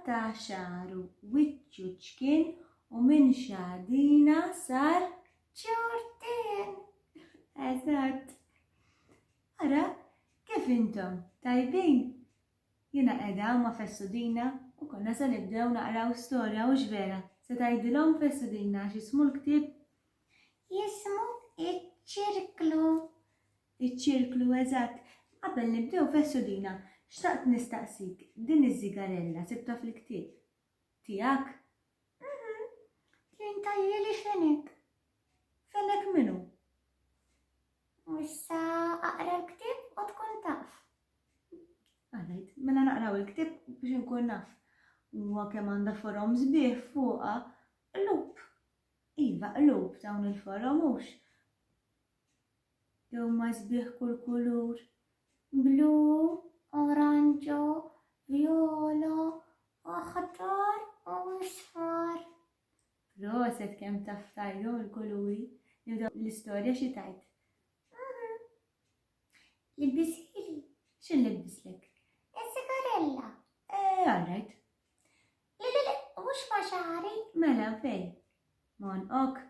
Qatta' xagħru wiċċu ċkien u minn xadina sar ċortin. Eżatt. Ara, kif intom? Tajbin? Jiena qiegħda hawn ma' Fessudina u konna se nibdew naqraw storja hux vera? Se tgħidilhom Fessudina x'ismu l-ktieb? Jismu Iċ-Ċirklu. Iċ-ċirklu eżatt. Qabel nibdew Fessudina, xtaqt nistaqsik, din iż-żigarella sibtha fil-ktieb. Tiegħek? Mhm. Kien tajjeli Fenek. Fenek min hu? U issa aqra l-ktieb u tkun taf. Għalajt, mela naqraw il-ktieb biex inkun naf. Huwa kemm għandha forom sbieħ fuqha qlub. Iva, qlub dawn il-forom hux. Jew ma sbieħ kull kulur. Blu, oranġo, vjola, aħdar u isfar. Proset kemm taf tgħidhom il-kuluri. Nibdew l-istorja xi tgħid. Mhm. Libbisili. X'inlibbislek? Is-sigarella. Eh, all right. Le, le, le, mhux ma' xagħri. Mela fejn? M'għonqok?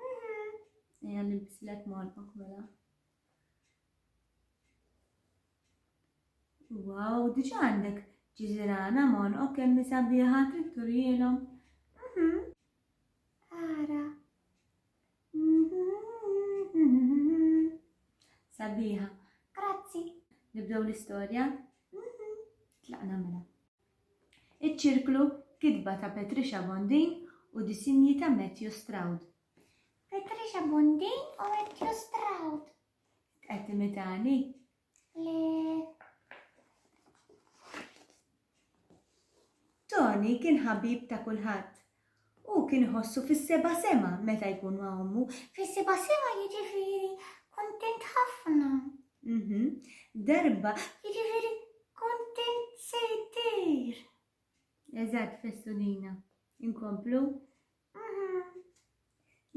Mhm. Ejja nilbislek m'għonqok mela. Wow, diġà għandek ġiżirana m'għonqok kemm hi sabiħa trid turielhom. Mhm. Ara. Sabiħa. Grazzi. Nibdew l-istorja? Mhm. Tlaqna mela. Iċ-Ċirklu, kitba ta' Patricia Bondin u disinji ta' Matthew Stroud. Patricia Bondin u Matthew Stroud. Qed timitani? Le. Tony kien ħabib ta' kulħadd. Hu kien iħossu fis-seba' sema meta jkun ma' ommu. Fis-seba' sema jiġifieri kuntent ħafna. Mhm. Darba. Jiġifieri kuntent se jtir. Eżatt, Festulina. Inkomplu? Mhm.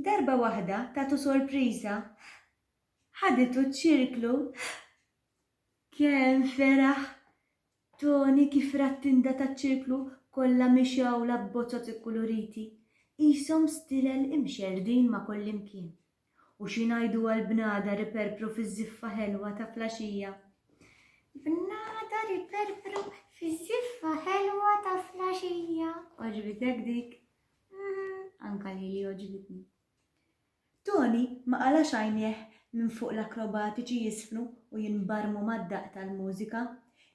Darba waħda tatu sorpriża. Ħaditu ċ-ċirklu. Kemm feraħ! Toni kif ra t-tinda taċ-ċirklu kollha mixgħula b'bozoz ikkuluriti, qishom stilel imxerrdin ma' kullimkien. U xi ngħidu għall-bnadar iperpru fiż-żiffa ħelwa ta' flaxija? Bnadar iperpru fiż-żiffa ħelwa ta' flaxija. Għoġbitek dik? Anka lili għoġbitni. Tony ma qalax għajnejh minn fuq l-akrobatiċi jiżfnu u jinbarmu mad-daqq tal-mużika.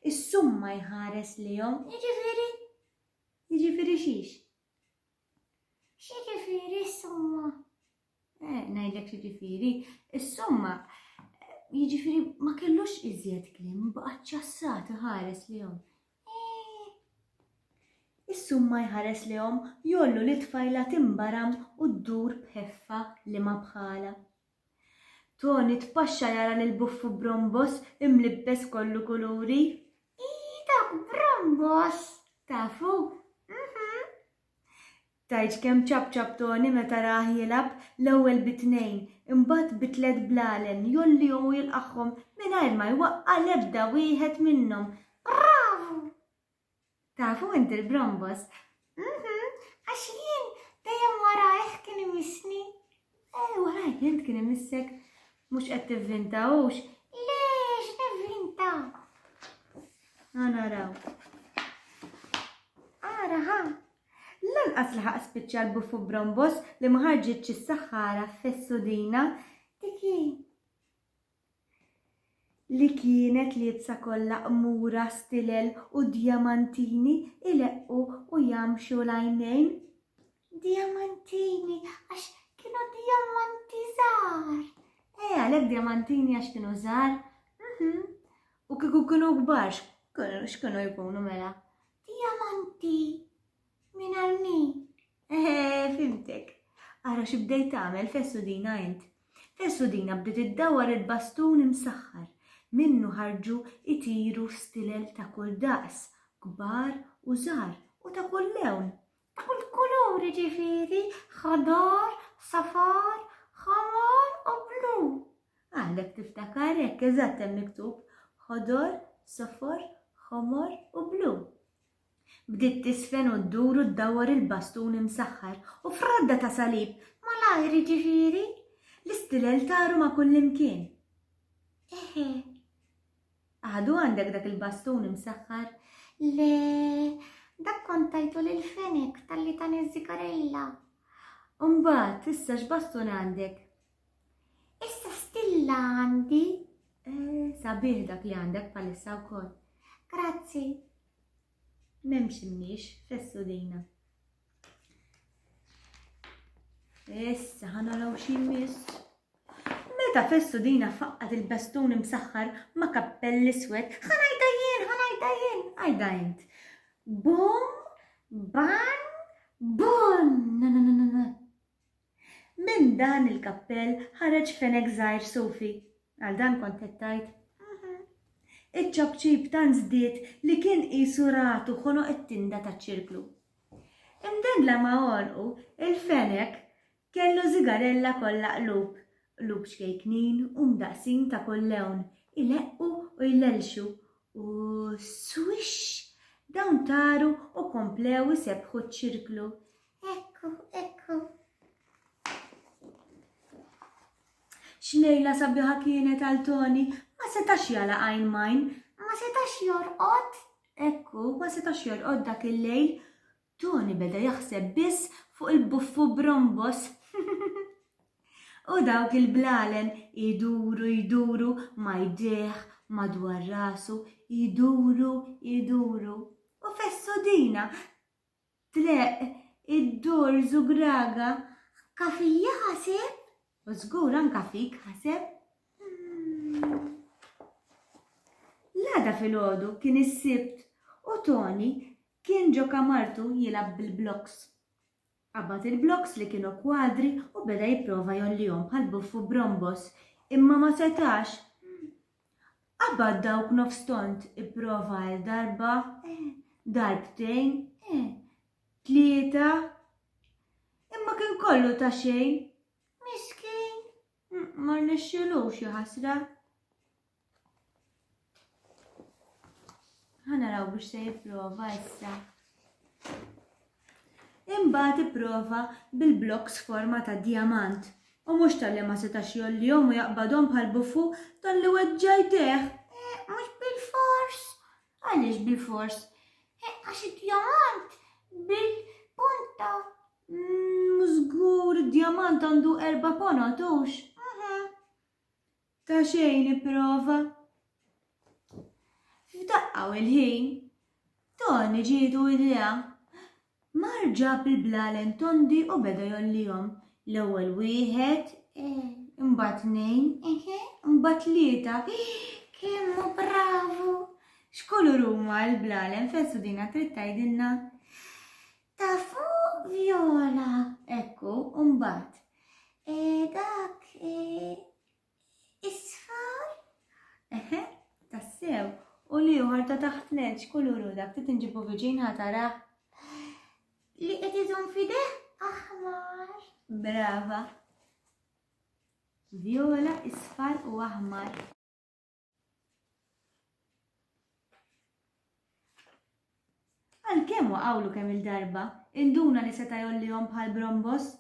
Is-summa jħares lejhom. Jiġifieri? Jiġifieri xiex? X'jiġifieri s-summa? Eh, ngħidlek x'jiġifieri. Is-summa, jiġifieri ma kellux iżjed kliem, baqa' ċċassat iħares lejhom. Is-summa jħares lejhom jgħollu lit-tfajla timbaram u ddur b'ħeffa li ma bħalha. Toni tpaxxa jara lil Buffu Brombos imlibbes kollu kuluri. Ii dak Brombos! Tafu? Mhm. Tgħidx kemm ċapċap Toni meta rah jilgħab, l-ewwel bi tnejn, imbagħad bi tlett blalen, jgħollihom u jilqagħhom mingħajr ma jwaqqa' l-ebda wieħed minnhom. Bravu! Tafu int il-Brombos? Mhm, għax jien dejjem warajh kien imissni. Eh, warajh int kien imissek. Mhux qed tivvinta hux? Le, x'nivvinta? Ħa naraw. Ara ħa. Lanqas laħaq spiċċa l-buffu brombos li ma ħarġitx is-saħħara fessudina. Dik hi. Li kienet liebsa kollha qmura, stilel u djamantini ileqqu u jgħammxu l-għajnejn. Djamantini, għax kienu djamanti żgħar. Eh, għalhekk djamantini għax kienu żgħar. Mhm. U kieku kienu kbar, x'kienu jkunu mela? Djamanti mingħajr mi. Eħe, fimtek. Ara xi bdejt tagħmel Fessudina int. Fessudina bdiet iddawwar il-bastun imsaħħar. Minnu ħarġu jtiru stilel ta' kull daqs, kbar u żgħar u ta' kull lewn. Ta' kull kulur jiġifieri ħadar, safar, ħamar u blu. Għalhekk tiftakar hekk eżatt hemm miktub ħodor, sofor, ħomor u blu. Bdiet tiżfen u ddur u ddawwar il-bastun imsaħħar u f'radda ta' salib, malajr jiġifieri, l-istilel taru ma' kullimkien. Eħe. Għadu għandek dak il-bastun imsaħħar? Le, dak kont tajtu lil Fenek talli tani ż-żigarella. U mbagħad issa x'bastun għandek? Issa stilla għandi. Eh, sabiħ dak li għandek bħalissa wkoll. Grazzi. M'hemmx imniex, fessu dina. Issa ħanaraw xi miss. Meta fessu dina faqqat il-bastun imsaħħar ma' kappell iswed, ħanajda jien, ħanajda jien, għajda int. Bum, bang, bun, na na na na. Minn dan il-kappell ħareġ fenek żgħir sufi. Għal dan kont qed tgħid? Iċ-ċapċip tant żdied li kien qisu ragħtu ħonoq it-tinda taċ-ċirklu. Imdendla ma' għonqu, il-fenek kellu żigarella kollha qlub, qlub ċkejknin u mdaqqsin ta' kull lewn, ileqqu u jlellxu u swixx! Dawn taru u komplew isebbħu ċ-ċirklu. Ekku, ekku. X'lejla sabiħa kienet għal Toni, ma setax jagħlaq għajn m'għajn. Ma setax jorqod. Ekku, ma setax jorqod dak il-lejl. Toni beda jaħseb biss fuq il-buffu Brombos. U dawk il-blalen iduru jduru ma jdejh madwar rasu, iduru iduru. U fessu dina Tleqq, iddur żugraga. Anka fija ħaseb? U żgur anka fik ħaseb. L-għada filgħodu kien is-Sibt u Toni kien ġo kamartu jilgħab bil-blocks. Qabad il-blocks li kienu kwadri u beda jipprova jgħollihom bħal buffu Brombos, imma ma setax. Qabad dawk nofs tond, ipprova għal darba, darbtejn, tlieta, imma kien kollu ta' xejn. Miskin! Ma rnexxilux jaħasra. Ħa naraw biex se jipprova issa. Imbagħad ipprova bil-blocks forma ta' djamant. U mhux talli ma setax jgħollihom u jaqbadhom bħal buffu talli weġġa' jdejh. Eh, mhux bil-fors. Għaliex bil-fors? Eh, għax id-djamant bil-punta. Mm, żgur id-djamant għandu erba' ponot hux. Mhm. Ta' xejn ipprova. F'daqqa u l-ħin, Toni ġietu idea. Mar ġab il-blalen tondi u beda jgħollihom. L-ewwel wieħed, eh, imbagħad tnejn, ehe, imbagħad tlieta. Kemm hu bravu! X'kulur huma l-blalen Fessu dina trid tgħidilna? Ta' fuq vjola. Ekku, u mbagħad. Eh, dak eh, Isfar? Eħe, tassew. U l-ieħor ta' taħt nett x'kulur hu dak trid inġibu viġin ħa tarah? Li qed iżomm f'ideh aħmar. Brava. Vjola, isfar u aħmar. Għalkemm waqgħulu kemm-il darba, induna li seta' jgħollihom bħal Brombos.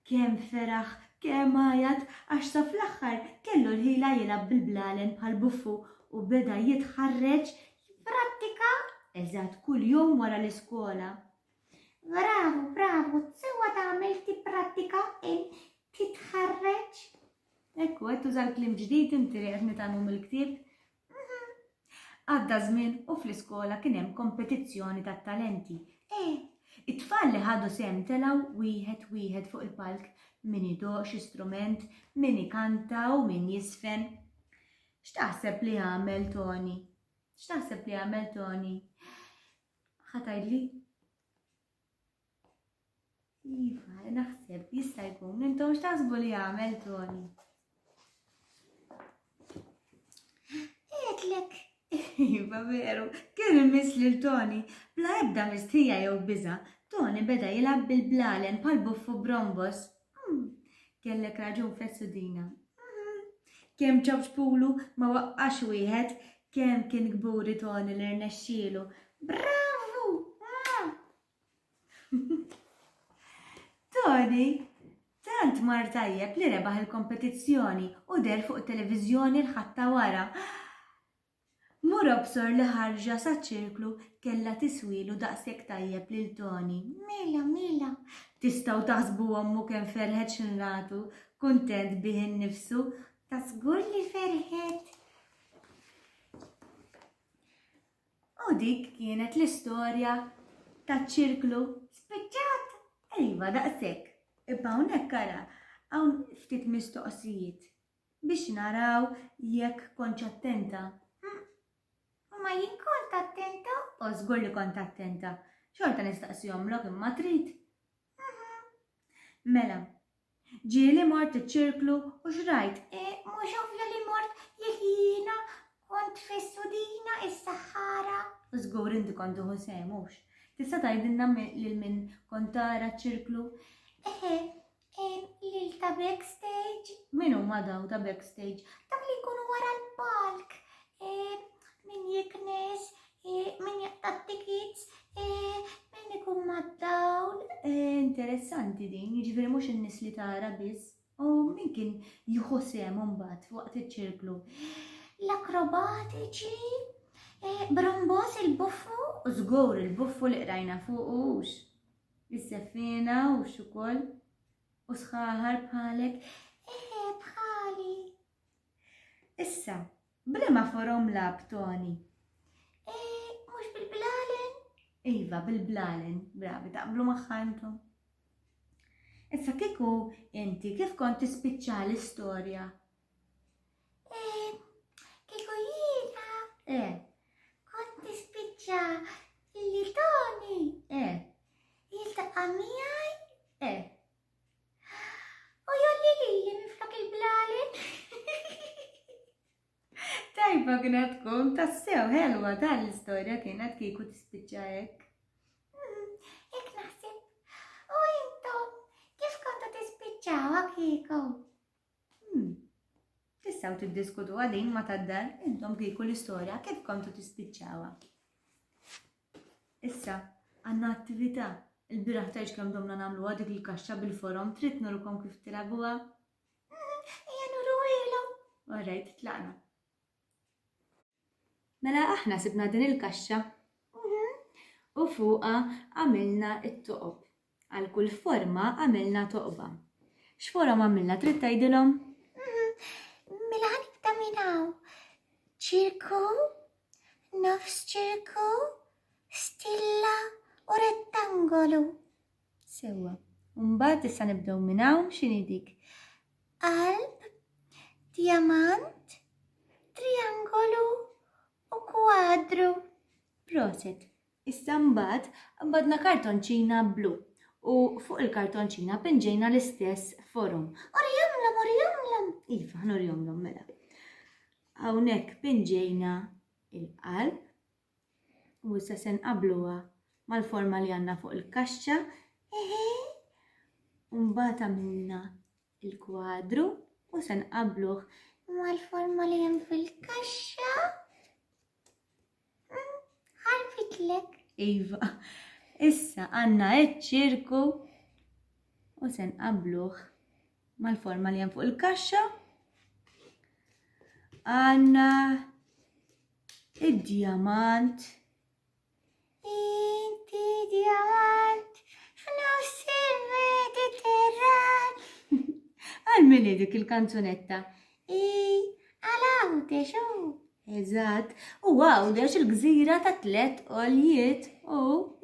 Kemm feraħ, kemm għajat għax sa fl-aħħar kellu l-ħila jilgħab bil-blalen bħal buffu u beda jitħarreġ, jipprattika, eżatt kuljum wara l-iskola. Bravu, bravu, sewwa tagħmel tipprattika int titħarreġ. Ekku, qed tuża l-kliem ġdid inti li qed nitgħallmu mill-ktieb. Mhm. Għadda żmien u fl-iskola kien hemm kompetizzjoni tat-talenti. Eh, it-tfal li ħadu sehem telgħu wieħed wieħed fuq il-palk min idoq xi strument, min ikanta u min jiżfen. X'taħseb li għamel Toni? X'taħseb li għamel Toni? Ħa tgħidli? Iva, naħseb, jista' jkun. Intom x'taħsbu li għamel Toni? Għedlek. Iva veru, kien imiss lil Toni. Bla ebda mistħija jew biża, Toni beda jilgħab bil-blalen bħal buffu brombos. Hmm, kellek raġun Fessudina. Hmm, kemm ċapċpulu ma waqqax wieħed, kemm kien kburi Toni li rnexxielu. Bravu! Tony, tant mar tajjeb li rebaħ il-kompetizzjoni u deher fuq it-televiżjoni l-Ħadd ta' wara. Mur obsor li ħarġa saċ-ċirklu kellha tiswilu daqshekk tajjeb lil Tony. Mela, mela. Tistgħu taħsbu ommu kemm ferħet x'nratu, kuntent bih innifsu. Ta' żgur li ferħet. U dik kienet l-istorja taċ-ċirklu. Spiċċat? Iva, daqshekk. Imma hawnhekk ara, hawn ftit mistoqsijiet. Biex naraw jekk kontx attenta. Ma jien kont attenta. O żgur li kont attenta. Xorta nistaqsihomlok imma trid. Mela, ġieli mort iċ-ċirklu u x'rajt? E, mhux ovvja li mort jekk jiena kont fis-sudina is-saħħara. Żgur inti kont tieħu sehem hux. Tista' tgħidilna lil min kont tara ċ-ċirklu? Eħe, Lil ta' backstage. Min huma daw ta' backstage? Dak li jkunu wara l-palk. Min jiknes, min jaqta' tickets, min ikun mad-dawl. Interessanti din, jiġifieri mhux in-nies li tara biss. U min kien jieħu sehem imbagħad waqt iċ-ċirklu? L-akrobatiċi, Brumbos il-buffu. Żgur il-buffu li qrajna fuqu hux. Is-seffiena u ukoll u sħaħar bħalek. Eħe, bħali. Issa, b'liema forom lab Tony? E, mhux bil-blalen? Iva, bil-blalen, bravi, taqblu magħha intom. Issa kieku inti kif kont tispiċċa l-istorja? E, kieku jiena. E. Kont tispiċċa li Tony. E. Jiltaqa' miegħi. E. U jolli lili minflok il-blalen. Tajba kienet tkun tassew ħelwa tal-istorja kienet kieku tispiċċa hekk. Hekk naħseb. U intom, kif kontu tispiċċawha kieku? Hmm. Tistgħu tiddiskutuha din ma tad-dar intom kieku l-istorja kif kontu tispiċċawha. Issa, għandna attività. Il-bieraħ tgħidx kemm domna nagħmluha dik il-kaxxa bil-forom, trid nurukom kif tilagħbuha? Ejja nuruhielhom. All right, tlaqna. Mela aħna sibna din il-kaxxa u fuqha għamilna t-toqob. Għal kull forma għamilna toqba. X'forom għamilna trid tgħidilhom? Mela ħanibda minn hawn. Ċirku, nofs ċirku, stilla u rettangolu. Sewwa. Mbagħad issa nibdew minn hawn x'inhi dik? Qalb, djamant, triangolu u kwadru. Proset. Issa mbagħad qbadna kartonċina blu u fuq il-kartonċina pinġejna l-istess forom. Urihomlhom, urihomlhom! Iva, nurihomlhom mela. Hawnhekk pinġejna il-qalb U issa se nqabbluha mal-forma li għandna fuq il-kaxxa. Eħe. U mbagħad għamilna il-kwadru u se nqabbluh mal-forma li hemm fil-kaxxa. Hmm, ħarfitlek. Iva. Issa għandna iċ-ċirku u se nqabbluh mal-forma li hemm fuq il-kaxxa. Għandna Id-djamant. Inti djamant f'nofs il-Mediterran. Għal min hi dik il-kanzunetta? I għal Għawdex hu. Eżatt, u Għawdex il-gżira ta' tlett għoljiet u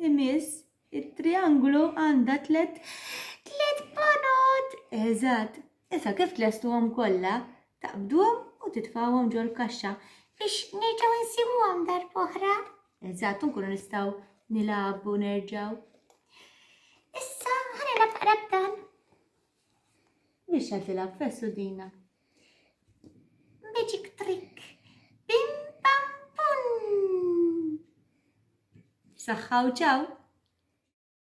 imiss it-trianglu għandha tlett Tlett ponot. Eżatt, Issa kif tlestuhom kollha, taqbduhom u titfgħuhom ġol-kaxxa. Biex nerġgħu nsibuhom darb'oħra. Eżatt, nkunu nistgħu nilagħbu nerġgħu. Issa ħa nilgħab naqra b'dan. Biex qed tilgħab fessu dina. Magic trick. Bim bam bum. Saħħa u ċaw.